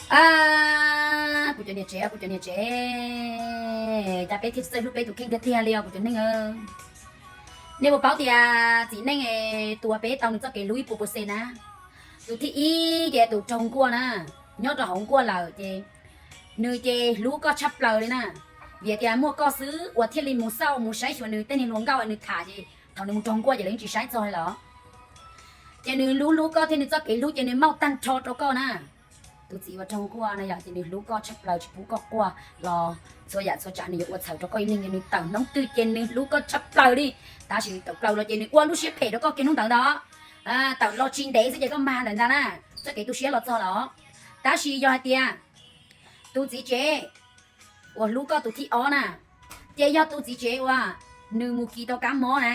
A, kuv cov niam tsev, kuv cov niam tsev, cas peb thiaj txawj hlub peb tus kheej tiag tiag li os kuv cov neeg. Nej puas paub tias txiv neej tua peb tau nws txoj kev hlub ib puas percent na? Tus thib ib ces tus raug nkuaj na, nyob rau hauv nkuaj lawm ces nws ces hlub koj tshaj plaws li na. Vim tias muaj koj xwb uas thiaj li mus xauj mus saib xyuas nws tej niag hluas nkauj nws tham ces thaum nws mus raug nkuaj ces lawv yeej tsis saib txog li lawm. Ces nws hlub hlub koj thiab nws txoj kev hlub ces nws maum tag nrho rau koj na. Tus txiv uas raug nkuaj no yog ces nws hlub koj tshaj plaws tsis pub koj quaj los txhua yam txhua tsav nws yuav ua txhaws rau koj ib leeg, nws tawm hnub twg ces nws hlub koj tshaj plaws li. Tab sis nws tawm plaws los ces nws ua lub siab phem rau koj kiag hnub ntawd ntag. Tawm los tsis ntev xwb ces koj mag ntawm ntag na, txoj kev tu siab los txog lawm. Tab sis yog hais tias tus txiv tsev uas hlub koj tus thib ob na, ces yog tus txiv tsev uas nws mus kis tau kab mob na,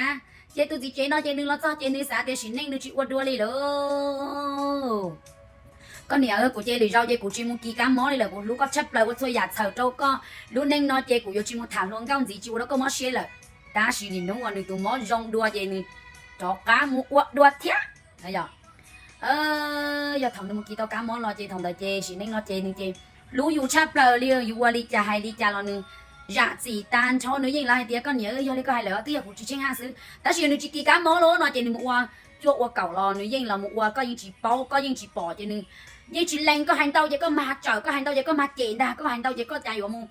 ces tus txiv tsev no ces nws los txog ces nws xav tias sim neej nws tsis ua dua li lawm. Koj niam, kuv ces lwm zaus ces kuv tsis mus kis kab mob li lawm, kuv hlub koj tshaj plaws ua txhua yam txhaws rau koj, lub neej no ces kuv yuav tsis mus tham hluas nkauj ntxiv tsis ua rau koj mob siab lawm. Tab sis nim hnub uas nws tus mob zoo dua ces nws rov qab mus ua dua thiab. Yog thaum nws mus kis tau kab mob los ces thaum ntawd ces sim neej no ces nws ces hlub yus tshaj plaws li, yus ua li cas hais li cas los nws zam txim tag nrho, nws yeej los hais tias koj niam, yog li koj hais lawm twb yog kuv tsis tsheej haj xwb. Tab sis yog nws tsis kis kab mob lawm no ces nws mus ua cuaj ua kaum los nws yeej los mus ua, koj yeej tsis paub koj yeej tsis pom ces nws yeej tsis lees, koj hais ntau ces koj mag tsawm, koj hais ntau ces koj mag cem ntag, koj hais ntau ces koj cas yuav mus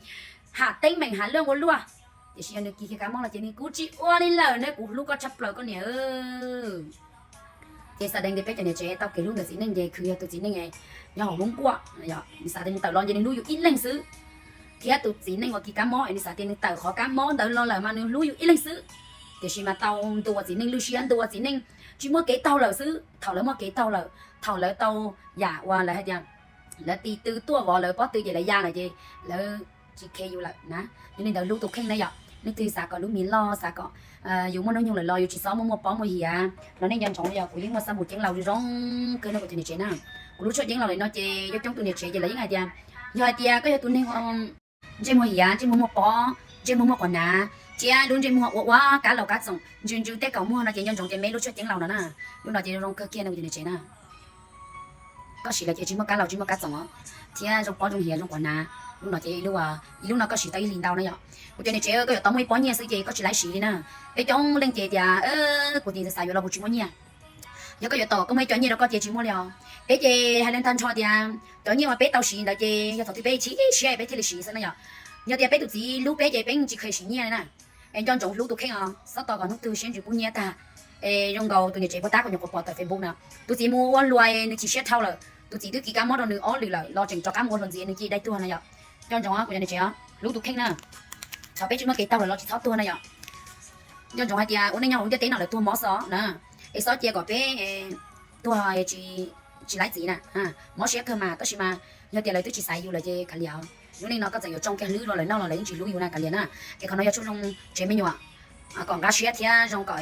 ham teeb meem ham luaj ua luaj. Tiam sis yog nws kis kiag kab mob los ces nws kuv tsis ua li lawm ne, kuv hlub koj tshaj plaws koj niam. Ces xav deev tias peb cov niam tsev tau kev hlub ntawm txiv neej ces khwv yog tus txiv neej nyob hauv lub nkuaj, nws xav tias nws tawm los ces nws hlub yus ib leeg xwb, thiab tus txiv neej uas kis kab mob es nws xav tias nws tawm qhov kab mob ntawd los lawm mas nws hlub yus ib leeg xwb. Tiam sis mas tau ntuas txiv neej lub siab, ntuas txiv neej tsis muaj kev taug lawm xwb. Thaum lawv muaj kev taug lawm, thaum lawv tau yam uas lawv hais tias lawv ti tw tuaj vov lawv pob tw ces lawv ya lawm ces lawv tsis khe yus lawm na. Yog li ntawd hlub tus kheej na yom, leej twg xav kom lub mis loj, xav kom yus muaj hnub nyoog lawm los yus tsis txhob muaj muaj pob muaj hiav los nej nco ntsoov yog kuv yeej muaj xab npum ceeb laus zoo kawg no kuv cov niam tsev na. Kuv lub tshuaj ceeb laus li no ces coob coob tus niam tsev ces lawv yeej hais tias, yog hais tias koj yog tus neeg ntsej muag hiav, ntsej muag muaj pob, ntsej muag muaj quas nav, thiab lub ntsej muag ua ua kab laus kab txoom ntsws ntsws tej kaum muag no ces nco ntsoov ces me lub tshuaj ceeb laus no na. Lub no ces zoo kawg kiag no kuv cov niam tsev na. Koj siv lawm ces tsis muaj kab laus tsis muaj kab txoom os, thiab zoo pob zoo hiav zoo quas nav. Lub no ces ib lub no koj siv tau ib hlis ntau na yom. Kuv cov niam tsev, koj yuav tau muaj ib pob nyiaj xwb ces koj tsis laib siv li na. Peb coob leej ces tias kuv tis xav yuav los kuv tsis muaj nyiaj. Yog koj yuav tau koj muaj ib co nyiaj rau koj ces tsis muaj li os. Peb ces hais li tag nrho tias cov nyiaj uas peb tau siv ntawd ces yog thaum twg peb tsis siab peb thiaj li siv xwb na yom. Yog tias peb tus txiv hlub peb ces peb tsis kheev siv nyiaj li na. Es nco ntsoov hlub tus kheej os, txhob tos kom hnub twg siab ntsws pub nyiaj tag. Es zoo nkaus tus niam tsev puag ta kuv nyuam qhuav pom tawm Facebook na, tus txiv mus ua luag nws chim siab dhau lawm, tus txiv twb kis kab mob rau nws ob lwm lawm los tseem rov qab mus ua hluas ntxiv nws cia li dai tuag na yom. Nco ntsoov kuv cov niam tsev os, hlub tus kheej na. Thaum peb tsis muaj kev taug lawm los tsis txhob tuag na yom. Nco ntsoov hais tias ua neej nyob hauv ntiaj teb no lawv tuag mob xwb na, es txhob cia kom peb tuag tsis laib txiv na. Mob siab kawg mas, tab sis mas yog tias lawv twb tsis xaiv yus lawm ces kav liam. Lub neej no koj txawm yuav tsoo kiag hlwb rau lawv noj los lawv yeej tsis hlub yus na, kav liam na. Es qhov no yog tshuaj zoo tsev me nyuam, kom nqa siab thiab zoo kom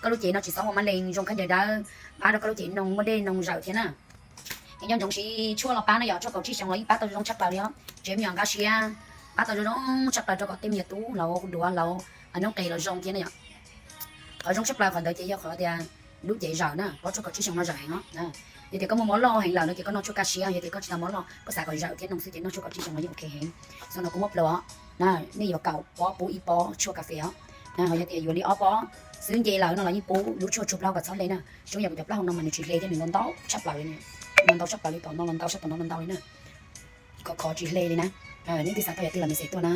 koj lub cev no tsis txhob ua mab lees, zoo khaub ncaws dawb, pab rau koj lub cev noog muaj dej noog zawm thiab na. Es nco ntsoov siv tshuaj los pab na yom, tshuaj kaum tsib xyoo los yeej pab tau zoo tshaj plaws li os. Tsev me nyuam nqa siab, pab tau zoo zoo tshaj plaws rau kom tej me nyuam tub los duav los noob qes los zoo thiab na yom. Qhov zoo tshaj plaws qhov ntawd ces yog qhov tias lub cev zawm na, pob tshuaj kaum tsib xyoo no zawm heev os. Yog tias koj muaj mob loj heev lawm no ces koj noj tshuaj kaj siab, yog tias koj tsis tau mob loj koj xav kom zawm thiab noog xwb ces noj tshuaj kaum tsib xyoo no yeej ok heev. Xyoo no kuv muab plaws os, nej yuav kaum pob pub ib pob tshuaj kas fes os. Ho yog tias yuav li ob pob xwb nce lawm no los yeej pub lub tshuaj tshuaj plaub kom txhob hle na. Xyoob yog kuv cov plaub hau no mas nws tsis hle thiab nws los ntau tshaj plaws li, los ntau tshaj plaws li tom no los ntau sab tom no los ntau li na. Khov khov tsis hle li na. Leej twg xav tau yam twg los message tuaj na.